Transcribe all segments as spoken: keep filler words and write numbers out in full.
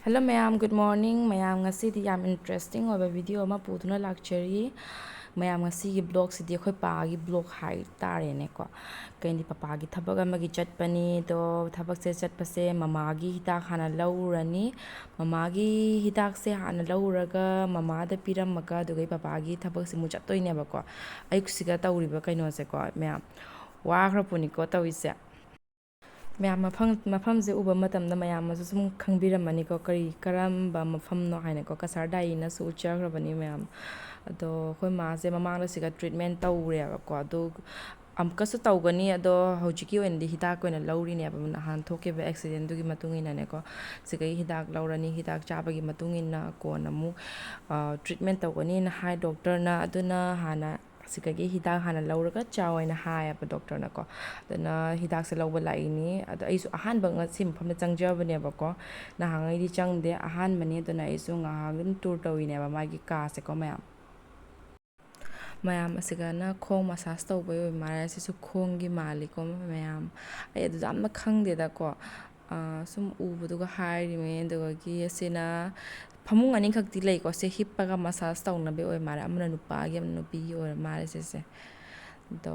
Hello ꯃꯌꯥꯝ, good morning꯫ ꯃꯌꯥꯝ, ꯉꯁꯤꯗꯤ ꯌꯥꯝ interesting ꯑꯣꯏꯕ video ꯑꯃ ꯄꯨꯗꯨꯅ ꯂꯥꯛꯆꯔꯤ꯫ ꯃꯌꯥꯝ, ꯉꯁꯤꯒꯤ vlogꯁꯤꯗꯤ ꯑꯩꯈꯣꯏ ꯄꯥꯒꯤ vlog ꯍꯥꯏꯇꯥꯔꯦꯅꯦꯀꯣ꯫ ꯀꯩꯅꯣꯗꯤ, ꯄꯄꯥꯒꯤ ꯊꯕꯛ ꯑꯃꯒꯤ ꯆꯠꯄꯅꯤ꯫ ꯑꯗꯣ ꯊꯕꯛꯁꯦ ꯆꯠꯄꯁꯦ ꯃꯃꯥꯒꯤ ꯍꯤꯗꯥꯛ ꯍꯥꯟꯅ ꯂꯧꯔꯨꯔꯅꯤ꯫ ꯃꯃꯥꯒꯤ ꯍꯤꯗꯥꯛꯁꯦ ꯍꯥꯟꯅ ꯂꯧꯔꯨꯔꯒ ꯃꯃꯥꯗ ꯄꯤꯔꯝꯃꯒ, ꯑꯗꯨꯒ ꯑꯩ ꯄꯄꯥꯒꯤ ꯊꯕꯛꯁꯦ ꯑꯃꯨꯛ ꯆꯠꯇꯣꯏꯅꯦꯕꯀꯣ꯫ ꯑꯌꯨꯛꯁꯤꯒ ꯇꯧꯔꯤꯕ ꯀꯩꯅꯣꯁꯦꯀꯣ ꯃꯌꯥꯝ, ꯋꯥꯈ꯭ꯔ ꯄꯣꯠꯅꯤꯀꯣ ꯇꯧꯔꯤꯁꯦ꯫ ꯃꯌꯥꯝ, ꯃꯐꯝ, ꯃꯐꯝꯁꯦ ꯎꯕ ꯃꯇꯝꯗ ꯃꯌꯥꯝ ꯑꯃꯁꯨ ꯁꯨꯝ ꯈꯪꯕꯤꯔꯝꯃꯅꯤꯀꯣ, ꯀꯔꯤ, ꯀꯔꯝꯕ ꯃꯐꯝꯅꯣ ꯍꯥꯏꯅꯀꯣ꯫ ꯀꯁꯥꯔ ꯗꯥꯏꯅꯁꯨ ꯎꯠꯆꯈ꯭ꯔꯕꯅꯤ ꯃꯌꯥꯝ꯫ ꯑꯗꯣ ꯑꯩꯈꯣꯏ ꯃꯥꯁꯦ ꯃꯃꯥꯡꯗ ꯁꯤꯒ treatment ꯇꯧꯔꯦꯕꯀꯣ꯫ ꯑꯗꯣ ꯑꯃꯨꯛꯀꯁꯨ ꯇꯧꯒꯅꯤ꯫ ꯑꯗꯣ ꯍꯧꯖꯤꯛꯀꯤ ꯑꯣꯏꯅꯗꯤ ꯍꯤꯗꯥꯛ ꯑꯣꯏꯅ ꯂꯧꯔꯤꯅꯦꯕ, ꯅꯍꯥꯟ ꯊꯣꯛꯈꯤꯕ accidentꯗꯨꯒꯤ ꯃꯇꯨꯡ ꯏꯟꯅꯅꯦꯀꯣ꯫ ꯁꯤꯒꯩ ꯍꯤꯗꯥꯛ ꯂꯧꯔꯅꯤ, ꯍꯤꯗꯥꯛ ꯆꯥꯕꯒꯤ ꯃꯇꯨꯡ ꯏꯟꯅ ꯀꯣꯟꯅ ꯑꯃꯨꯛ, ꯑ, treatment ꯇꯧꯒꯅꯤꯅ ꯍꯥꯏ doctorꯅ꯫ ꯑꯗꯨꯅ ꯍꯥꯟꯅ ꯁꯤꯗꯒꯤ ꯍꯤꯗꯥꯛ ꯍꯥꯟꯅ ꯂꯧꯔꯒ ꯆꯥꯎ ꯍꯥꯏꯅ ꯍꯥꯏꯌꯦꯕ doctorꯅꯀꯣ꯫ ꯑꯗꯨꯅ ꯍꯤꯗꯥꯛꯁꯦ ꯂꯧꯕ ꯂꯥꯛꯏꯅꯤ꯫ ꯑꯗꯣ ꯑꯩꯁꯨ ꯑꯍꯥꯟꯕ ꯉꯁꯤ ꯃꯐꯝꯗ ꯆꯪꯖꯕꯅꯦꯕꯀꯣ꯫ ꯅꯍꯥꯟꯉꯩꯗꯤ ꯆꯪꯗꯦ, ꯑꯍꯥꯟꯕꯅꯤ꯫ ꯑꯗꯨꯅ ꯑꯩꯁꯨ ꯉꯥꯏꯍꯥꯛ ꯑꯗꯨꯝ tour ꯇꯧꯔꯤꯅꯦꯕ ꯃꯥꯒꯤ ꯀꯥꯁꯦꯀꯣ ꯃꯌꯥꯝ꯫ ꯃꯌꯥꯝ, ꯑꯁꯤꯒꯅ ꯈꯣꯡ massage ꯇꯧꯕꯩ ꯑꯣꯏ ꯃꯥꯜꯂꯦ꯫ ꯁꯤꯁꯨ ꯈꯣꯡꯒꯤ ꯃꯥꯜꯂꯤꯀꯣ ꯃꯌꯥꯝ꯫ ꯑꯩ ꯑꯗꯨꯗ ꯌꯥꯝꯅ ꯈꯪꯗꯦꯗꯀꯣ꯫ ꯑꯥ, ꯁꯨꯝ ꯎꯕꯗꯨꯒ ꯍꯥꯏꯔꯤꯃꯦ꯫ ꯑꯗꯨꯒꯒꯤ ꯑꯁꯤꯅ ꯐꯃꯨꯡ ꯑꯅꯤꯈꯛꯇꯤ ꯂꯩꯀꯣ꯫ ꯁꯦ ꯍꯤꯞꯄꯒ massage ꯇꯧꯅꯕ ꯑꯣꯏ ꯃꯥꯜꯂꯦ꯫ ꯑꯃꯅ ꯅꯨꯄꯥꯒꯤ, ꯑꯃꯅ ꯅꯨꯄꯤꯒꯤ ꯑꯣꯏꯔ ꯃꯥꯜꯂꯦ ꯁꯤꯁꯦ꯫ ꯑꯗꯣ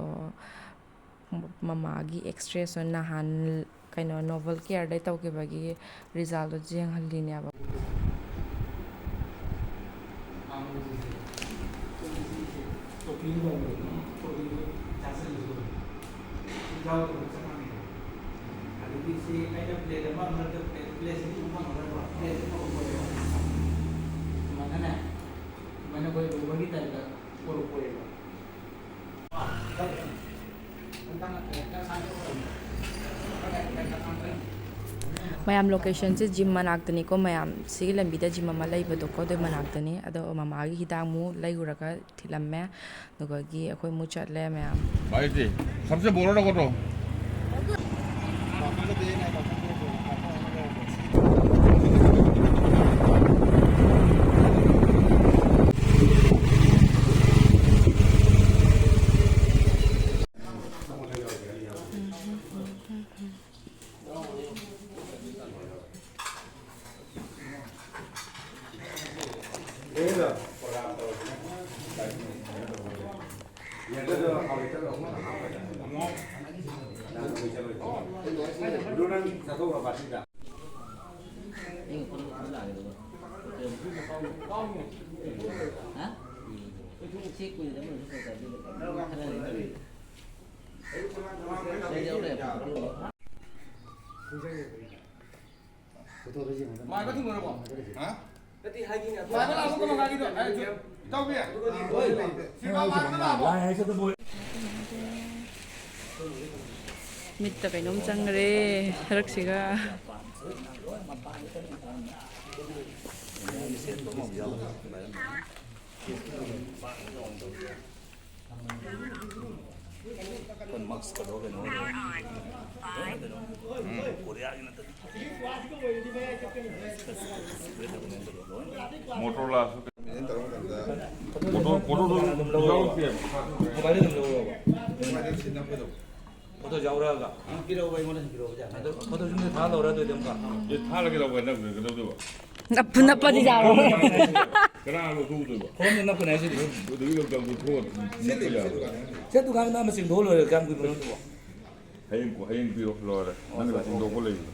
ꯃꯃꯥꯒꯤ X-rayꯁꯨ ꯅꯍꯥꯟ ꯀꯩꯅꯣ Novel Careꯗꯩ ꯇꯧꯈꯤꯕꯒꯤ resultꯗꯣ ꯌꯦꯡꯍꯜꯂꯤꯅꯦꯕ꯫ ꯑꯗꯒꯤ ꯁꯤ ꯑꯩꯅ plate ꯑꯃ ꯃꯔꯛꯇ plate, plateꯁꯤꯗꯤ ꯑꯗꯨꯝ ꯐꯪꯉꯔꯣꯏꯀꯣ꯫ Plateꯁꯤ ꯄꯨꯔꯛꯄꯅꯦꯕ꯫ ꯁꯨꯃꯥꯏꯅꯅꯦ, ꯁꯨꯃꯥꯏꯅ ꯑꯩꯈꯣꯏ ꯂꯨꯕꯒꯤ typeꯇ ꯄꯨꯔꯛꯄꯅꯦꯕ꯫ ꯃꯌꯥꯝ, locationꯁꯦ gym ꯃꯅꯥꯛꯇꯅꯤꯀꯣ ꯃꯌꯥꯝ꯫ ꯁꯤꯒꯤ ꯂꯝꯕꯤꯗ gym ꯑꯃ ꯂꯩꯕꯗꯣꯀꯣ, ꯑꯗꯨꯏ ꯃꯅꯥꯛꯇꯅꯤ꯫ ꯑꯗꯣ ꯃꯃꯥꯒꯤ ꯍꯤꯗꯥꯛ ꯑꯃꯨꯛ ꯂꯩꯔꯨꯔꯒ ꯊꯤꯜꯂꯝꯃꯦ꯫ ꯑꯗꯨꯒꯒꯤ ꯑꯩꯈꯣꯏ ꯑꯃꯨꯛ ꯆꯠꯂꯦ ꯃꯌꯥꯝ꯫ भाई जी, सबसे बोलो ना करो। ꯃꯥꯏꯕ ꯊꯨꯡꯉꯨꯔꯕꯣ? ꯍꯥ? ꯅꯠꯇꯦ, ꯍꯥꯏꯗꯤꯅꯦ, ꯑꯩꯈꯣꯏ ꯃꯥꯏꯕ ꯂꯥꯛꯑꯕꯣ? ꯀꯃꯥꯏ ꯀꯥꯏꯒꯤꯅꯣ? ꯑꯦ, ꯏꯇꯥꯎꯕꯤ꯫ ꯑꯗꯨꯒꯗꯤ ꯂꯣꯏ ꯂꯩꯇꯦ꯫ ꯁꯤꯕꯥ ꯃꯥꯏꯕ ꯂꯥꯛꯑꯕꯣ? ꯃꯤꯠꯇ ꯀꯩꯅꯣꯝ ꯆꯪꯈ꯭ꯔꯦ ꯁꯔꯛꯁꯤꯒ꯫ ꯀꯣꯔꯤꯌꯥꯒꯤ ꯅꯠꯇꯦ꯫ ꯃꯣꯇꯣꯔꯣꯂꯥꯁꯨ ꯃꯣꯇꯣꯔ, ꯃꯣꯇꯣꯔꯗꯨ ꯌꯥꯎꯔꯛꯇꯦꯕ꯫ ꯃꯣꯕꯥꯏꯜꯗ ꯑꯗꯨꯝ ꯂꯧꯔꯣꯕ꯫ ꯐꯣꯇꯣ ꯌꯥꯎꯔꯛꯑꯒ꯫ ꯄꯤꯔꯛꯑꯣ, ꯑꯩꯉꯣꯟꯗ ꯄꯤꯔꯛꯑꯣ, ꯌꯥꯔꯦ꯫ ꯑꯗꯨ ꯐꯣꯇꯣ ꯁꯨꯝꯗ ꯊꯥ ꯂꯧꯔ ꯑꯗꯨꯗꯤ ꯑꯃꯨꯛꯀ꯫ ꯑꯦ, ꯊꯥꯔꯒꯦ ꯇꯧꯕ ꯅꯪ ꯀꯩꯗꯧꯗꯣꯏꯕ? ꯅꯞꯄꯨ ꯅꯞꯄꯗꯤ ꯌꯥꯔꯣꯏ꯫ ꯀꯅꯥꯅꯣ ꯂꯧꯊꯣꯛꯎꯗꯣꯏꯕ? ꯈꯣꯡꯅ ꯅꯞꯀꯅꯤ ꯍꯥꯏꯁꯤꯗꯤ꯫ ꯑꯗꯨꯗꯒꯤ ꯂꯧꯊꯣꯛ ꯅꯞꯄ ꯌꯥꯔꯣꯏ꯫ ꯁꯦ ꯗꯨꯀꯥꯟꯗ ꯑꯃ ꯆꯤꯡꯊꯣꯛꯑ ꯂꯣꯏꯔꯦ, ꯀꯌꯥꯝ ꯀꯨꯏꯕꯅꯣ ꯑꯗꯨꯕꯣ? ꯍꯌꯦꯡ ꯀꯣ-, ꯍꯌꯦꯡ ꯄꯤꯔꯣ ꯂꯣꯏꯔꯦ꯫ ꯅꯪꯒꯤ ꯆꯤꯡꯊꯣꯛꯄ ꯂꯩꯕꯗꯣ꯫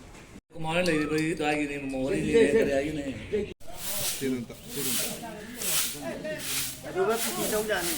ꯀꯃꯥꯏꯅ ꯂꯩꯔꯤꯕ ꯑꯗꯨꯋꯥꯏꯒꯤꯅꯦ, ꯃꯃꯣ ꯋꯥꯔꯤ ꯂꯤꯔꯦ, ꯀꯔꯤ ꯍꯥꯏꯒꯅꯤ? ꯑꯗꯨꯒ ꯄꯤꯇꯤ ꯇꯧ ꯌꯥꯅꯤ꯫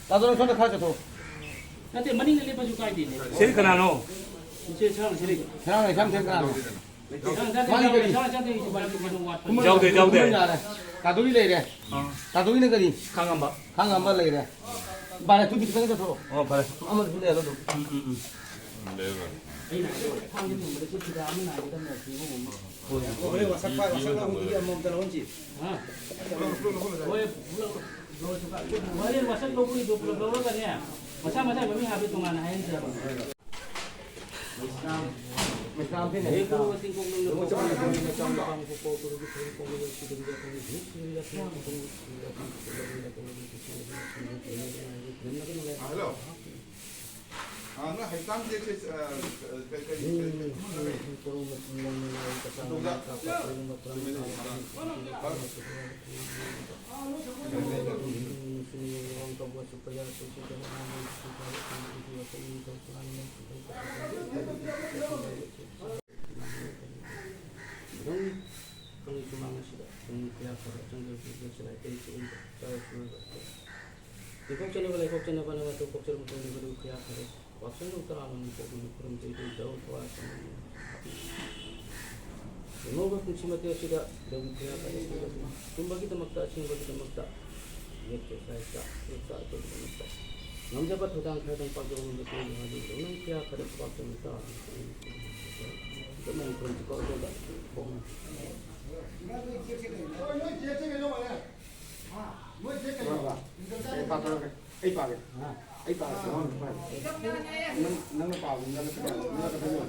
ꯇꯥꯗꯣ, ꯅꯪ ꯁꯣꯝꯗ ꯈꯔ ꯆꯠꯊꯣꯛꯑꯣ꯫ ꯅꯠꯇꯦ, ꯃꯅꯤꯡꯗ ꯂꯦꯞꯄꯁꯨ ꯀꯥꯏꯗꯦꯅꯦ꯫ ꯁꯤꯗꯤ ꯀꯅꯥꯅꯣ? ꯏꯆꯦ ꯁꯔꯥꯡ ꯁꯤꯗꯤ꯫ ꯁꯔꯥꯡ ꯂꯩꯁꯥꯡ ꯊꯦꯝ ꯀꯅꯥꯅꯣ? ꯃꯥꯒꯤ ꯀꯔꯤ? ꯌꯥꯎꯗꯦ, ꯌꯥꯎꯗꯦ꯫ ꯌꯥꯔꯦ꯫ ꯀꯥꯗꯣꯔꯤ ꯂꯩꯔꯦ꯫ ꯑꯥ꯫ ꯀꯥꯗꯣꯔꯤꯅ ꯀꯔꯤ? ꯈꯥꯡꯉꯝꯕ꯫ ꯈꯥꯡꯉꯝꯕ ꯂꯩꯔꯦ꯫ ꯚꯥꯏ, ꯑꯗꯨꯗꯤ ꯈꯤꯇꯪ ꯆꯠꯊꯣꯔꯛꯑꯣ꯫ ꯑꯣ, ꯐꯔꯦ꯫ ꯑꯃꯗꯨꯁꯨ ꯂꯩꯔꯣ ꯑꯗꯨꯝ꯫ ꯎꯝ, ꯎꯝ, ꯎꯝ꯫ ꯂꯩꯔꯣ꯫ ꯑꯩꯅ ꯍꯥꯏꯗꯣ, ꯊꯥꯡꯒꯤ ꯊꯣꯡꯕꯗ ꯁꯤ ꯐꯤꯗꯥ ꯑꯃ ꯅꯥꯏꯒꯗꯕꯅꯦ, ꯐꯤ ꯑꯃ ꯍꯣꯡꯕ꯫ ꯍꯣꯏ꯫ ꯍꯣꯔꯦꯟ ꯋꯥꯁꯛ ꯄꯥꯏ, ꯋꯥꯁꯛ ꯂꯧꯕꯒꯤꯗꯤ ꯑꯃꯃꯝꯇ ꯂꯧꯍꯟꯁꯤ꯫ ꯍꯥ? ꯍꯣꯔꯦꯟ ꯋꯥꯁꯛ ꯂꯧꯕꯒꯤꯗꯣ ꯄꯨꯂꯞ ꯂꯧꯔꯒꯅꯦ, ꯃꯁꯥ ꯃꯁꯥꯒꯤ ꯃꯃꯤꯡ ꯍꯥꯞꯄ ꯇꯣꯉꯥꯟꯅ ꯍꯥꯏꯍꯟꯁꯦꯕ꯫ ꯍꯜꯂꯣ꯫ ꯑ, ꯅꯣꯏ ꯍꯩꯀꯥꯝ ꯇꯦꯛꯁꯦ, ꯑ, ꯀꯩ, ꯀꯩ, ꯀꯩ, ꯀꯩ, ꯂꯩꯈꯣꯛꯆꯅꯕ, ꯂꯩꯈꯣꯛꯆꯅꯕ ꯅꯪ ꯑꯗꯨ ꯄꯣꯛꯆꯔꯕ ꯃꯇꯨꯡꯗ ꯃꯗꯨ ꯈꯨꯌꯥ ꯐꯔꯦ꯫ ꯋꯥꯈꯜ ꯅꯨꯡ ꯇꯔꯥꯃ ꯅꯤꯡꯊꯧ ꯈꯨꯔꯨꯝꯖꯩ ꯏꯙꯧ ꯊꯋꯥꯏ ꯁꯦꯡꯅ꯫ ꯂꯦꯝꯍꯧꯕ ꯄꯨꯟꯁꯤ ꯃꯇꯦꯛ ꯑꯁꯤꯗ ꯏꯙꯧꯒꯤ ꯈꯨꯌꯥ ꯐꯔꯦ꯫ ꯆꯨꯝꯕꯒꯤꯗꯃꯛꯇ, ꯑꯁꯦꯡꯕꯒꯤꯗꯃꯛꯇ, ꯌꯦꯠꯀꯤ ꯁꯥꯏꯠꯇ, ꯌꯦꯠ ꯁꯥꯏꯠꯇꯒꯤꯗꯃꯛꯇ ꯉꯝꯖꯕ ꯊꯧꯗꯥꯡ ꯈꯔꯗꯪ ꯄꯥꯡꯊꯣꯛꯅꯕ ꯃꯇꯦꯡ ꯑꯣꯏꯍꯜꯂꯤ꯫ ꯂꯧꯅꯝ ꯈꯨꯌꯥ ꯐꯔꯦ ꯄꯥꯛꯇꯅ ꯇꯥꯔꯤ꯫ ꯆꯞ ꯃꯥꯟꯅ ꯈꯨꯔꯨꯝꯁꯤꯀꯣ ꯑꯗꯨꯒ꯫ ꯑꯩ ꯄꯥꯒꯦ꯫ ꯑꯩ ꯄꯥꯒꯦ꯫ ꯅꯪ, ꯅꯪꯅ ꯄꯥꯕꯗꯤ ꯅꯪꯅ ꯄꯥꯕ꯫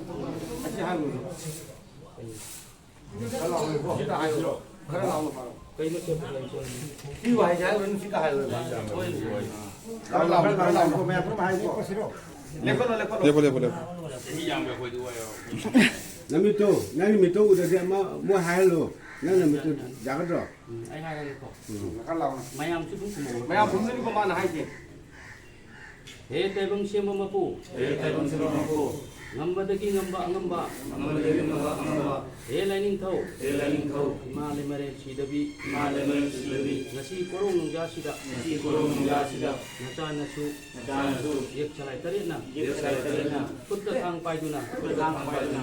ꯑꯁꯤ ꯍꯥꯏꯔꯨꯔꯣ꯫ ꯈꯔ ꯂꯥꯎꯅ ꯂꯩꯈꯣ꯫ ꯁꯤꯗ ꯍꯥꯏꯔꯨꯔꯣ꯫ ꯈꯔ ꯂꯥꯎꯅ ꯄꯥꯔꯣ꯫ ꯀꯩꯅꯣ ꯁꯦ ꯄꯨꯔꯥ ꯏꯆꯦ? ꯁꯤ ꯋꯥꯍꯩꯁꯦ ꯍꯥꯏꯔꯨꯔꯣ, ꯁꯤꯗ ꯍꯥꯏꯔꯨꯔꯣ꯫ ꯈꯔ ꯂꯥꯎꯅ, ꯈꯔ ꯂꯥꯎꯅ ꯂꯩꯈꯣ꯫ ꯃꯌꯥꯝ ꯄꯨꯝꯅꯃꯛ ꯍꯥꯏꯌꯨꯀꯣ꯫ ꯂꯦꯞꯀꯅꯣ, ꯂꯦꯞꯀꯅꯣ꯫ ꯂꯦꯞꯄꯣ, ꯂꯦꯞꯄꯣ, ꯂꯦꯞꯄꯣ꯫ ꯅꯃꯤꯠꯇꯣ, ꯅꯪꯒꯤ ꯃꯤꯠꯇꯣ ꯎꯗ꯭ꯔꯗꯤ ꯑꯃ ꯃꯣꯏ ꯍꯥꯏꯍꯜꯂꯣ꯫ ꯅꯪ ꯅꯃꯤꯠꯇꯣ ꯌꯥꯒꯗ꯭ꯔꯣ? ꯎꯝ, ꯑꯩ ꯍꯥꯏꯔꯒꯦꯀꯣ꯫ ꯎꯝ꯫ ꯈꯔ ꯂꯥꯎꯅ꯫ ꯃꯌꯥꯝꯁꯨ ꯑꯗꯨꯝ ꯈꯨꯝꯃꯣ꯫ ꯃꯌꯥꯝ ꯈꯨꯝꯗꯣꯏꯅꯤꯀꯣ ꯃꯥꯅ ꯍꯥꯏꯁꯦ꯫ ꯍꯦ ꯇꯥꯏꯕꯪ ꯁꯦꯝꯕ ꯃꯄꯨ꯫ ꯍꯦ ꯇꯥꯏꯕꯪ ꯁꯦꯝꯕ ꯃꯄꯨ꯫ ꯉꯝꯕꯗꯒꯤ ꯉꯝꯕ ꯑꯉꯝꯕ꯫ ꯉꯝꯕꯗꯒꯤ ꯉꯝꯕ ꯑꯉꯝꯕ꯫ ꯍꯦ ꯂꯥꯏꯅꯤꯡꯊꯧ꯫ ꯍꯦ ꯂꯥꯏꯅꯤꯡꯊꯧ꯫ ꯏꯃꯥ ꯂꯩꯃꯔꯦꯜ ꯁꯤꯗꯕꯤ꯫ ꯏꯃꯥ ꯂꯩꯃꯔꯦꯜ ꯁꯤꯗꯕꯤ꯫ ꯉꯁꯤ ꯀꯣꯔꯧ ꯅꯨꯡꯖꯥꯁꯤꯗ꯫ ꯉꯁꯤ ꯀꯣꯔꯧ ꯅꯨꯡꯖꯥꯁꯤꯗ꯫ ꯅꯆꯥꯅꯁꯨ꯫ ꯅꯆꯥꯅꯁꯨ꯫ ꯌꯦꯛ ꯆꯂꯥꯏ ꯇꯔꯦꯠꯅ꯫ ꯌꯦꯛ ꯆꯂꯥꯏ ꯇꯔꯦꯠꯅ꯫ ꯈꯨꯠꯇ ꯊꯥꯡ ꯄꯥꯏꯗꯨꯅ꯫ ꯈꯨꯠꯇ ꯊꯥꯡ ꯄꯥꯏꯗꯨꯅ꯫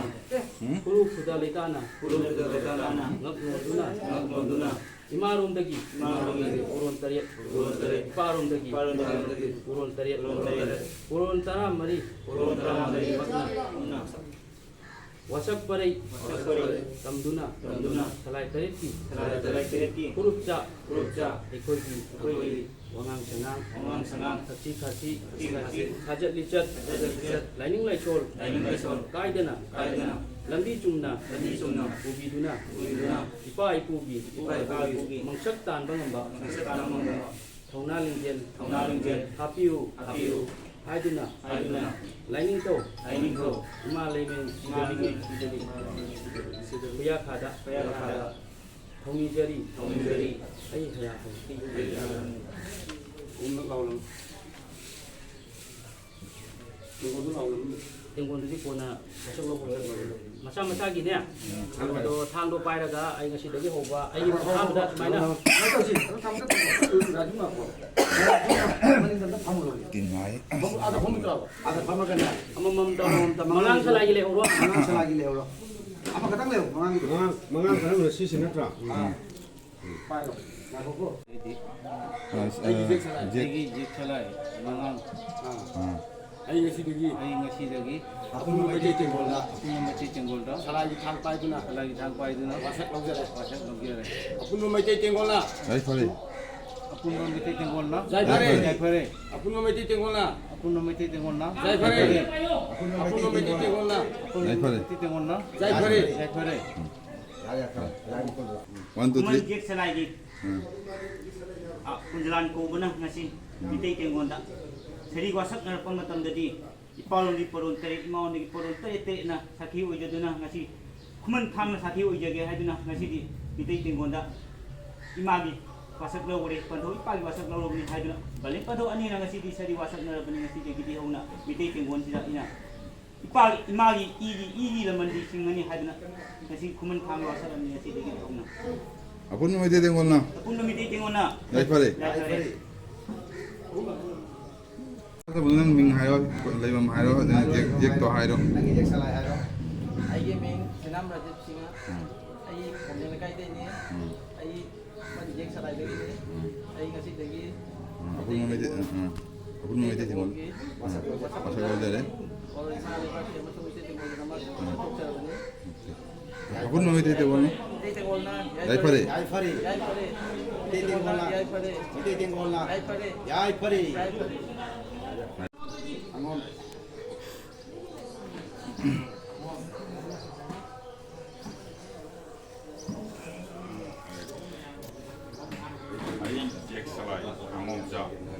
ꯈꯨꯔꯨ ꯈꯨꯗ ꯂꯩꯇꯥꯅ꯫ ꯈꯨꯔꯨ ꯈꯨꯗ ꯂꯩꯇꯥꯅ꯫ ꯉꯛ ꯉꯣꯟꯗꯨꯅ꯫ ꯉꯛ ꯉꯣꯟꯗꯨꯅ꯫ ꯏꯃꯥꯔꯣꯝꯗꯒꯤ꯫ ꯏꯃꯥꯔꯣꯝꯗꯒꯤ꯫ ꯎꯔꯣꯟ ꯇꯔꯦꯠ꯫ ꯎꯔꯣꯟ ꯇꯔꯦꯠ꯫ ꯏꯄꯥꯔꯣꯝꯗꯒꯤ꯫ ꯏꯄꯥꯔꯣꯝꯗꯒꯤ꯫ ꯎꯔꯣꯟ ꯇꯔꯦꯠ꯫ ꯎꯔꯣꯟ ꯇꯔꯦꯠ꯫ ꯎꯔꯣꯟ ꯇꯔꯥꯃꯔꯤ꯫ ꯎꯔꯣꯟ ꯇꯔꯥꯃꯔꯤ꯫ ꯃꯛꯅ꯫ ꯃꯛꯅ꯫ ꯋꯥꯁꯛ ꯄꯔꯩ꯫ ꯋꯥꯁꯛ ꯄꯔꯩ꯫ ꯇꯝꯗꯨꯅ꯫ ꯇꯝꯗꯨꯅ꯫ ꯁꯂꯥꯏ ꯇꯔꯦꯠꯀꯤ꯫ ꯁꯂꯥꯏ ꯇꯔꯦꯠꯀꯤ꯫ ꯐꯨꯔꯨꯞꯆꯥ꯫ ꯐꯨꯔꯨꯞꯆꯥ꯫ ꯑꯩꯈꯣꯏꯒꯤ꯫ ꯑꯩꯈꯣꯏꯒꯤ꯫ ꯋꯥꯉꯥꯡ ꯁꯉꯥꯡ, ꯋꯥꯉꯥꯡ ꯁꯉꯥꯡ, ꯊꯛꯁꯤ ꯈꯥꯁꯤ, ꯊꯛꯁꯤ ꯈꯥꯁꯤ, ꯁꯥꯖꯠ ꯂꯤꯆꯠ, ꯁꯥꯖꯠ ꯂꯤꯆꯠ, ꯂꯥꯏꯅꯤꯡ ꯂꯥꯏꯁꯣꯜ, ꯂꯥꯏꯅꯤꯡ ꯂꯥꯏꯁꯣꯜ, ꯀꯥꯏꯗꯅ, ꯀꯥꯏꯗꯅ, ꯂꯝꯕꯤ ꯆꯨꯝꯅ, ꯂꯝꯕꯤ ꯆꯨꯝꯅ, ꯄꯨꯕꯤꯗꯨꯅ, ꯄꯨꯕꯤꯗꯨꯅ, ꯏꯄꯥ ꯏꯄꯨꯒꯤ, ꯏꯄꯥ ꯏꯄꯨꯒꯤ, ꯃꯪꯁꯛ ꯇꯥꯟꯕ ꯉꯝꯕ, ꯃꯪꯁꯛ ꯇꯥꯟꯕ ꯉꯝꯕ, ꯊꯧꯅꯥ ꯂꯤꯡꯖꯦꯜ, ꯊꯧꯅꯥ ꯂꯤꯡꯖꯦꯜ, ꯍꯥꯞꯄꯤꯌꯨ, ꯍꯥꯞꯄꯤꯌꯨ, ꯍꯥꯏꯗꯨꯅ, ꯍꯥꯏꯗꯨꯅ, ꯂꯥꯏꯅꯤꯡꯊꯧ, ꯂꯥꯏꯅꯤꯡꯊꯧ, ꯏꯃꯥ ꯂꯩꯃꯦꯟ ꯁꯤꯗꯕꯤꯒꯤ, ꯏꯃꯥ ꯂꯩꯃꯦꯟ ꯁꯤꯗꯕꯤꯒꯤ, ꯈꯨꯌꯥꯈꯥꯗ, ꯈꯨꯌꯥꯈꯥꯗ, ꯊꯧꯅꯤꯖꯔꯤ, ꯊꯧꯅꯤꯖꯔꯤ, ꯑꯩ ꯍꯌꯥ ꯍꯧꯖꯤꯛꯇꯤ, ꯑꯩ ꯍꯌꯥ ꯍꯧꯖꯤꯛꯇꯤ, ꯎꯝ, ꯂꯥꯎꯂꯝ꯫ ꯇꯦꯡꯀꯣꯠꯇꯨ ꯂꯥꯎꯂꯝ꯫ ꯇꯦꯡꯀꯣꯠꯇꯨꯗꯤ ꯀꯣꯟꯅ ꯃꯁꯛ ꯂꯧꯕ ꯆꯠꯂꯣ꯫ ꯃꯁꯥ ꯃꯁꯥꯒꯤꯅꯦ꯫ ꯑꯗꯣ ꯊꯥꯡꯗꯣ ꯄꯥꯏꯔꯒ ꯑꯩ ꯉꯁꯤꯗꯒꯤ ꯍꯧꯕ ꯑꯩꯒꯤ ꯑꯍꯥꯟꯕꯗ ꯁꯨꯃꯥꯏꯅ ꯇꯤꯟ ꯉꯥꯏ꯫ ꯑꯥꯗ ꯐꯝꯃꯨ ꯆꯠꯂꯣ꯫ ꯑꯥꯗ ꯐꯝꯃꯒꯅꯦ꯫ ꯑꯃꯃꯝꯇ, ꯑꯃꯃꯝꯇ꯫ ꯃꯉꯥꯡ ꯁꯂꯥꯏꯒꯤ ꯂꯩꯍꯧꯔꯣ꯫ ꯃꯉꯥꯡ ꯁꯂꯥꯏꯒꯤ ꯂꯩꯍꯧꯔꯣ꯫ ꯑꯃꯈꯛꯇꯪ ꯂꯩꯍꯧ, ꯃꯉꯥꯡꯒꯤꯗꯣ꯫ ꯃꯉꯥꯡ, ꯃꯉꯥꯡ ꯈꯔ ꯁꯤꯁꯤ ꯅꯠꯇ꯭ꯔꯥ? ꯑꯥ꯫ ꯄꯥꯏꯔꯣ꯫ ꯉꯥꯏꯈꯣꯀꯣ꯫ ꯑꯩꯒꯤ ꯖꯦꯛ ꯁꯂꯥꯏ꯫ ꯖꯦꯛ꯫ ꯑꯩꯒꯤ ꯖꯦꯛ ꯁꯂꯥꯏ꯫ ꯃꯉꯥꯡ꯫ ꯑꯥ꯫ ꯑꯥ꯫ ꯑꯩ ꯉꯁꯤꯗꯒꯤ ꯑꯩ ꯉꯁꯤꯗꯒꯤ ꯑꯄꯨꯟꯕ ꯃꯩꯇꯩ ꯇꯦꯡꯒꯣꯜꯗ ꯑꯄꯨꯟꯕ ꯃꯩꯇꯩ ꯇꯦꯡꯒꯣꯜꯗ ꯁꯂꯥꯏꯒꯤ ꯊꯥꯡ ꯄꯥꯏꯗꯨꯅ ꯁꯂꯥꯏꯒꯤ ꯊꯥꯡ ꯄꯥꯏꯗꯨꯅ ꯋꯥꯁꯛ ꯂꯧꯖꯔꯦ꯫ ꯋꯥꯁꯛ ꯂꯧꯖꯔꯦ꯫ ꯑꯄꯨꯟꯕ ꯃꯩꯇꯩ ꯇꯦꯡꯒꯣꯜꯅ ꯌꯥꯏꯐꯔꯦ꯫ ꯑꯄꯨꯟꯕ ꯃꯩꯇꯩ ꯇꯦꯡꯒꯣꯜꯅ ꯌꯥꯏꯐꯔꯦ꯫ ꯌꯥꯏꯐꯔꯦ꯫ ꯑꯄꯨꯟꯕ ꯃꯩꯇꯩ ꯇꯦꯡꯒꯣꯜꯅ ꯑꯄꯨꯟꯕ ꯃꯩꯇꯩ ꯇꯦꯡꯒꯣꯜꯅ ꯌꯥꯏꯐꯔꯦ꯫ ꯌꯥꯏꯐꯔꯦ꯫ ꯑꯄꯨꯟꯕ ꯃꯩꯇꯩ ꯇꯦꯡꯒꯣꯜꯅ ꯑꯄꯨꯟꯕ ꯌꯥꯏꯐꯔꯦ꯫ ꯃꯩꯇꯩ ꯇꯦꯡꯒꯣꯜꯅ ꯌꯥꯏꯐꯔꯦ꯫ ꯌꯥꯏꯐꯔꯦ꯫ ꯎꯝ꯫ ꯌꯥꯔꯦ, ꯌꯥꯔꯦ꯫ ꯂꯥꯏ ꯃꯈꯣꯟꯗꯣ꯫ ꯋꯥꯟ, ꯇꯨ, ꯈꯨꯃꯟ ꯊ꯭ꯔꯤ꯫ ꯖꯦꯛ ꯁꯂꯥꯏꯒꯤ ꯎꯝ꯫ ꯑ, ꯀꯨꯟꯖꯂꯥꯟ ꯀꯧꯕꯅ ꯉꯁꯤ ꯃꯤꯇꯩ ꯇꯦꯡꯒꯣꯟꯗ ꯁꯔꯤ ꯋꯥꯁꯛꯅꯔꯛꯄ ꯃꯇꯝꯗꯗꯤ ꯏꯄꯥꯂꯣꯟꯒꯤ ꯄꯣꯔꯣꯟ ꯇꯔꯦꯠ, ꯏꯃꯥꯂꯣꯟꯒꯤ ꯄꯣꯔꯣꯟ ꯇꯔꯦꯠ ꯇꯔꯦꯠꯅ ꯁꯥꯈꯤ ꯑꯣꯏꯖꯗꯨꯅ ꯉꯁꯤ ꯈꯨꯃꯟ ꯊꯥꯡꯅ ꯁꯥꯈꯤ ꯑꯣꯏꯖꯒꯦ ꯍꯥꯏꯗꯨꯅ ꯉꯁꯤꯗꯤ ꯃꯤꯇꯩ ꯇꯦꯡꯒꯣꯟꯗ ꯏꯃꯥꯒꯤ ꯋꯥꯁꯛ ꯂꯧꯔꯦ, ꯄꯟꯊꯧ ꯏꯄꯥꯒꯤ ꯋꯥꯁꯛ ꯂꯧꯔꯕꯅꯤ ꯍꯥꯏꯗꯨꯅ ꯕꯂꯦꯝ ꯄꯟꯊꯧ ꯑꯅꯤꯅ ꯉꯁꯤꯗꯤ ꯁꯔꯤ ꯋꯥꯁꯛꯅꯔꯕꯅꯤ꯫ ꯉꯁꯤꯗꯒꯤꯗꯤ ꯍꯧꯅ ꯃꯤꯇꯩ ꯇꯦꯡꯒꯣꯟꯁꯤꯗ ꯑꯩꯅ ꯏꯄꯥꯒꯤ, ꯏꯃꯥꯒꯤ ꯏꯒꯤ, ꯏꯒꯤ ꯂꯃꯟꯗꯤ ꯆꯤꯡꯒꯅꯤ ꯍꯥꯏꯗꯨꯅ ꯉꯁꯤ ꯈꯨꯃꯟ ꯊꯥꯡ ꯋꯥꯁꯛꯂꯝꯃꯤ꯫ ꯉꯁꯤꯗꯒꯤ ꯍꯧꯅ ꯑꯄꯨꯟꯕ ꯃꯩꯇꯩ ꯇꯦꯡꯒꯣꯜꯅ ꯑꯄꯨꯟꯕ ꯃꯤꯇꯩ ꯇꯦꯡꯒꯣꯜꯅ ꯌꯥꯏꯐꯔꯦ꯫ ꯌꯥꯏꯐꯔꯦ꯫ ꯅꯪ ꯃꯤꯡ ꯍꯥꯏꯔꯣ, ꯂꯩꯐꯝ ꯍꯥꯏꯔꯣ, ꯑꯗꯨꯅ ꯖꯦꯛ, ꯖꯦꯛꯇꯣ ꯍꯥꯏꯔꯣ꯫ ꯅꯪꯒꯤ ꯖꯦꯛ ꯁꯂꯥꯏ ꯍꯥꯏꯔꯣ꯫ ꯑꯩꯒꯤ ꯃꯤꯡ ꯁꯤꯅꯥꯝ ꯔꯥꯖꯤꯕ ꯁꯤꯡꯍ꯫ ꯎꯝ꯫ ꯑꯩ ꯈꯣꯝꯖ ꯂꯩꯀꯥꯏꯗꯩꯅꯦ꯫ ꯎꯝ꯫ ꯑꯩ ꯃꯅꯤ ꯖꯦꯛ ꯁꯂꯥꯏꯗꯒꯤꯅꯦ꯫ ꯎꯝ꯫ ꯑꯩ ꯉꯁꯤꯗꯒꯤ ꯎꯝ, ꯑꯄꯨꯟꯕ ꯃꯩꯇꯩ, ꯎꯝ, ꯎꯝ꯫ ꯑꯄꯨꯟꯕ ꯃꯩꯇꯩ ꯇꯦꯡꯒꯣꯜ꯫ ꯎꯝ꯫ ꯋꯥꯁꯛ ꯂꯧꯖꯔꯦ꯫ ꯑꯣ, ꯏꯃꯥ ꯂꯩꯕꯥꯛꯀꯤ ꯑꯃꯁꯨꯡ ꯃꯩꯇꯩ ꯇꯦꯡꯒꯣꯜꯒꯤꯗꯃꯛ ꯎꯝ꯫ ꯆꯠꯊꯣꯛꯆꯔꯕꯅꯤ꯫ ꯑꯣꯀꯦ꯫ ꯑꯄꯨꯟꯕ ꯃꯩꯇꯩ ꯇꯦꯡꯒꯣꯜꯅ ꯃꯩꯇꯩ ꯇꯦꯡꯒꯣꯜꯅ ꯌꯥꯏꯐꯔꯦ꯫ ꯌꯥꯏꯐꯔꯦ꯫ ꯌꯥꯏꯐꯔꯦ꯫ ꯃꯩꯇꯩ ꯇꯦꯡꯒꯣꯜꯅ ꯌꯥꯏꯐꯔꯦ꯫ ꯃꯩꯇꯩ ꯇꯦꯡꯒꯣꯜꯅ ꯌꯥꯏꯐꯔꯦ꯫ ꯌꯥꯏꯐꯔꯦ꯫ ꯌꯥꯏꯐꯔꯦ꯫ ꯑꯉꯣꯝ꯫ ꯑꯩ ꯖꯦꯛ ꯁꯂꯥꯏ, ꯑꯉꯣꯝꯆꯥ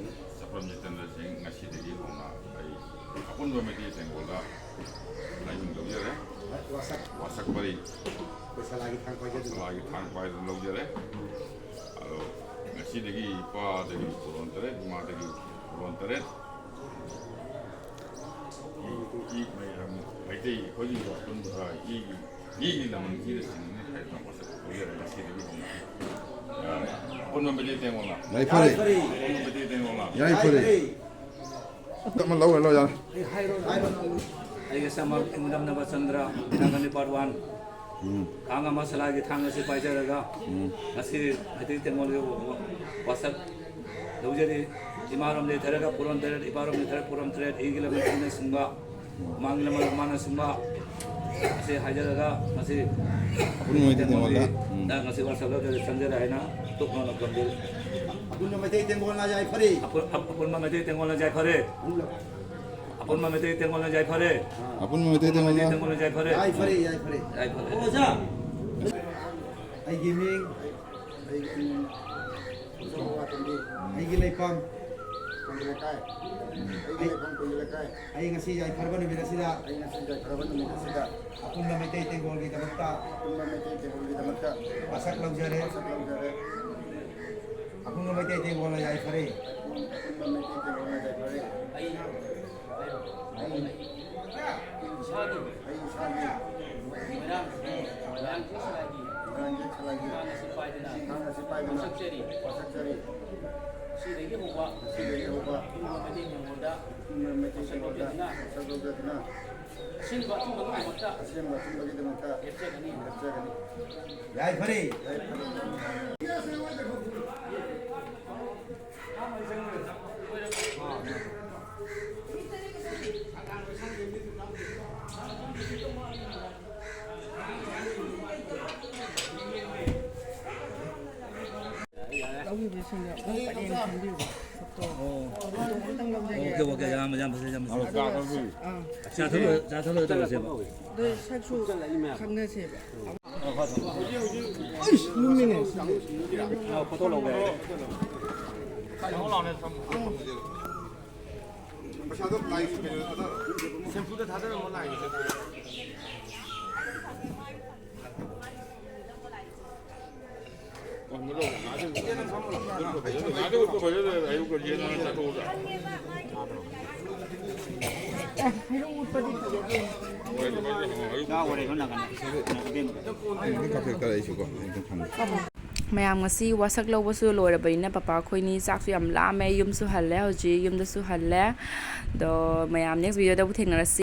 ꯆꯄ꯭ꯔꯝ ꯖꯤꯇꯦꯟꯗ꯭ꯔ ꯁꯤꯡ, ꯉꯁꯤꯗꯒꯤ ꯍꯧꯅ ꯑꯩ ꯑꯄꯨꯟꯕ ꯃꯩꯇꯩ ꯇꯦꯡꯒꯣꯜꯗ ꯂꯥꯏꯃꯤꯡ ꯂꯧꯖꯔꯦ꯫ ꯋꯥꯁꯛ꯫ ꯋꯥꯁꯛ ꯄꯔꯤ꯫ ꯑꯩꯈꯣꯏ ꯁꯂꯥꯏꯒꯤ ꯊꯥꯡ ꯄꯥꯏꯖꯗꯨꯅ꯫ ꯁꯂꯥꯏꯒꯤ ꯊꯥꯡ ꯄꯥꯏꯗꯨꯅ ꯂꯧꯖꯔꯦ꯫ ꯑꯗꯣ ꯉꯁꯤꯗꯒꯤ ꯏꯄꯥꯗꯒꯤ ꯀꯣꯂꯣꯟ ꯇꯔꯦꯠ, ꯏꯃꯥꯗꯒꯤ ꯀꯣꯂꯣꯟ ꯇꯔꯦꯠ꯫ ꯏ-, ꯏ-, ꯃꯩꯇꯩ ꯑꯩꯈꯣꯏꯒꯤ ꯑꯄꯨꯟꯕ, ꯏꯒꯤ, ꯏꯒꯤ ꯂꯃꯟ ꯏꯗ ꯆꯤꯡꯉꯤ ꯍꯥꯏꯗꯅ ꯋꯥꯁꯛ ꯂꯧꯖꯔꯦ ꯉꯁꯤꯗꯒꯤ ꯍꯧꯅ꯫ ꯑ, ꯑꯄꯨꯟꯕ ꯃꯩꯇꯩ ꯇꯦꯡꯒꯣꯜꯅ꯫ ꯌꯥꯏꯐꯔꯦ꯫ ꯑꯄꯨꯟꯕ ꯃꯩꯇꯩ ꯇꯦꯡꯒꯣꯜꯅ꯫ ꯌꯥꯏꯐꯔꯦ꯫ ꯑꯃ ꯂꯧꯔ ꯂꯧ ꯌꯥꯔꯦ꯫ ꯑꯩꯒꯤ ꯁꯃꯛ ꯈꯨꯗꯝꯅꯕ ꯆꯟꯗ꯭ꯔ, ꯅꯥꯒꯥꯅꯤ part one꯫ ꯎꯝ꯫ ꯊꯥꯡ ꯑꯃ ꯁꯂꯥꯏꯒꯤ ꯊꯥꯡ ꯑꯁꯤ ꯄꯥꯏꯖꯔꯒ ꯎꯝ꯫ ꯉꯁꯤ ꯃꯩꯇꯩ ꯇꯦꯡꯒꯣꯜꯒꯤ ꯋꯥꯁꯛ ꯂꯧꯖꯔꯤ꯫ ꯏꯃꯥꯔꯣꯝ ꯂꯩꯊꯔꯒ ꯄꯨꯔꯣꯟ ꯇꯔꯦꯠ, ꯏꯄꯥꯔꯣꯝ ꯂꯩꯊꯔꯒ ꯄꯨꯔꯣꯟ ꯇꯔꯦꯠ, ꯏꯒꯤ ꯂꯃꯟ ꯏꯅ ꯁꯤꯡꯕ, ꯃꯥꯡꯒꯤ ꯂꯃꯟ ꯃꯥꯅ ꯁꯤꯡꯕ ꯑꯁꯤ ꯍꯥꯏꯖꯔꯒ ꯉꯁꯤ ꯑꯄꯨꯟꯕ ꯃꯩꯇꯩ ꯇꯦꯡꯒꯣꯜꯗ ꯎꯝ꯫ ꯉꯁꯤ ꯋꯥꯁꯛ ꯂꯧꯖꯔꯤ, ꯆꯪꯖꯔꯦ ꯍꯥꯏꯅ ꯇꯣꯛꯅꯅ ꯐꯝꯖꯔꯤ꯫ ꯑꯄꯨꯟꯕ ꯃꯩꯇꯩ ꯇꯦꯡꯒꯣꯜꯅ ꯌꯥꯏꯐꯔꯦ꯫ ꯑꯄꯨ-, ꯑꯄꯨ-, ꯑꯄꯨꯟꯕ ꯃꯩꯇꯩ ꯇꯦꯡꯒꯣꯜꯅ ꯌꯥꯏꯐꯔꯦ꯫ ꯑꯄꯨꯟꯕ ꯃꯩꯇꯩ ꯇꯦꯡꯒꯣꯜꯅ ꯌꯥꯏꯐꯔꯦ꯫ ꯑꯄꯨꯟꯕ ꯃꯩꯇꯩ ꯇꯦꯡꯒꯣꯜꯅ ꯌꯥꯏꯐꯔꯦ꯫ ꯌꯥꯏꯐꯔꯦ, ꯌꯥꯏꯐꯔꯦ꯫ ꯌꯥꯏꯐꯔꯦ꯫ ꯑꯣꯖꯥ꯫ ꯑꯩꯒꯤ ꯃꯤꯡ, ꯑꯩꯒꯤ ꯃꯤꯡ ꯎꯆꯧ ꯋꯥꯇꯣꯟꯕꯤ꯫ ꯑꯩꯒꯤ ꯂꯩꯐꯝ꯫ ꯀꯨꯟꯒꯤ ꯂꯩꯀꯥꯏ꯫ ꯑꯩꯒꯤ ꯂꯩꯐꯝ ꯀꯨꯟꯒꯤ ꯂꯩꯀꯥꯏ꯫ ꯑꯩ ꯉꯁꯤ ꯌꯥꯏꯐꯔꯕ ꯅꯨꯃꯤꯠ ꯑꯁꯤꯗ꯫ ꯑꯩ ꯉꯁꯤ ꯌꯥꯏꯐꯔꯕ ꯅꯨꯃꯤꯠ ꯑꯁꯤꯗ꯫ ꯑꯄꯨꯟꯕ ꯃꯩꯇꯩ ꯇꯦꯡꯒꯣꯜꯒꯤꯗꯃꯛꯇ꯫ ꯑꯄꯨꯟꯕ ꯃꯩꯇꯩ ꯇꯦꯡꯒꯣꯜꯒꯤꯗꯃꯛꯇ꯫ ꯋꯥꯁꯛ ꯂꯧꯖꯔꯦ꯫ ꯋꯥꯁꯛ ꯂꯧꯖꯔꯦ꯫ ꯑꯄꯨꯟꯕ ꯃꯩꯇꯩ ꯇꯦꯡꯒꯣꯜꯅ ꯌꯥꯏꯐꯔꯦ꯫ ꯑꯄꯨꯟꯕ ꯃꯩꯇꯩ ꯇꯦꯡꯒꯣꯜꯅ ꯌꯥꯏꯐꯔꯦ꯫ ꯑꯩ, ꯑꯩ, ꯑꯩ ꯏꯁꯥꯒꯤ, ꯑꯩ ꯏꯁꯥꯒꯤ ꯃꯣꯏꯔꯥꯡ, ꯃꯣꯏꯔꯥꯡ ꯁꯂꯥꯏꯒꯤ ꯃꯣꯏꯔꯥꯡ ꯁꯂꯥꯏꯒꯤ ꯊꯥꯡ ꯑꯁꯤ ꯄꯥꯏꯗꯨꯅ ꯊꯥꯡ ꯑꯁꯤ ꯄꯥꯏꯗꯨꯅ ꯋꯥꯁꯛꯆꯔꯤ꯫ ꯋꯥꯁꯛꯆꯔꯤ꯫ ꯉꯁꯤꯗꯒꯤ ꯍꯧꯕ ꯉꯁꯤꯗꯒꯤ ꯍꯧꯕ ꯑꯄꯨꯟꯕ ꯃꯩꯇꯩ ꯇꯦꯡꯒꯣꯜꯗ ꯑꯄꯨꯟꯕ ꯃꯩꯇꯩ ꯇꯦꯡꯒꯣꯜꯗ ꯋꯥꯁꯛ ꯂꯧꯖꯗꯨꯅ ꯑꯁꯦꯡꯕ ꯑꯆꯨꯝꯕꯒꯤꯗꯃꯛꯇ ꯑꯁꯦꯡꯕ ꯑꯆꯨꯝꯕꯒꯤꯗꯃꯛꯇ ꯂꯦꯞꯆꯒꯅꯤ꯫ ꯂꯦꯞꯆꯒꯅꯤ꯫ ꯌꯥꯏꯐꯔꯦ꯫ ꯌꯥꯏꯐꯔꯦ꯫ ꯄꯔꯦꯡ ꯁꯦꯝꯕꯤꯌꯨꯕ꯫ ꯐꯣꯇꯣ꯫ ꯑꯣ꯫ ꯐꯣꯇꯣ ꯑꯝꯇꯪ ꯂꯧꯖꯒꯦ꯫ ꯑꯣꯀꯦ, ꯑꯣꯀꯦ, ꯌꯥꯝ, ꯌꯥꯝ ꯐꯖꯩ, ꯌꯥꯝ ꯐꯖꯩ꯫ ꯑꯥ꯫ ꯆꯥ ꯊꯛꯂꯣꯏ-, ꯆꯥ ꯊꯛꯂꯣꯏꯔ ꯇꯧꯔꯁꯦꯕ꯫ ꯑꯗꯣ ꯁꯛꯁꯨ ꯈꯪꯅꯁꯦꯕ꯫ ꯑꯩꯁ, ꯂꯨꯝꯃꯤꯅꯦ꯫ ꯑꯥ, ꯐꯣꯇꯣ ꯂꯧꯒꯦ ꯍꯥꯏꯔꯦ꯫ ꯁꯦꯝꯐꯨꯗ ꯊꯥꯗꯔꯝꯃꯣ ꯂꯥꯏꯒꯤꯁꯦ꯫ ꯃꯌꯥꯝ ꯉꯁꯤ ꯋꯥꯁꯛ ꯂꯧꯕꯁꯨ ꯂꯣꯏꯔꯕꯅꯤꯅ ꯄꯄꯥ ꯑꯩꯈꯣꯏꯅꯤ ꯆꯥꯛꯁꯨ ꯌꯥꯝ ꯂꯥꯝꯃꯦ, ꯌꯨꯝꯁꯨ ꯍꯜꯂꯦ, ꯍꯧꯖꯤꯛ ꯌꯨꯝꯗꯁꯨ ꯍꯜꯂꯦ꯫ ꯑꯗꯣ ꯃꯌꯥꯝ next video ꯗꯕꯨ ꯊꯦꯡꯅꯔꯁꯤ꯫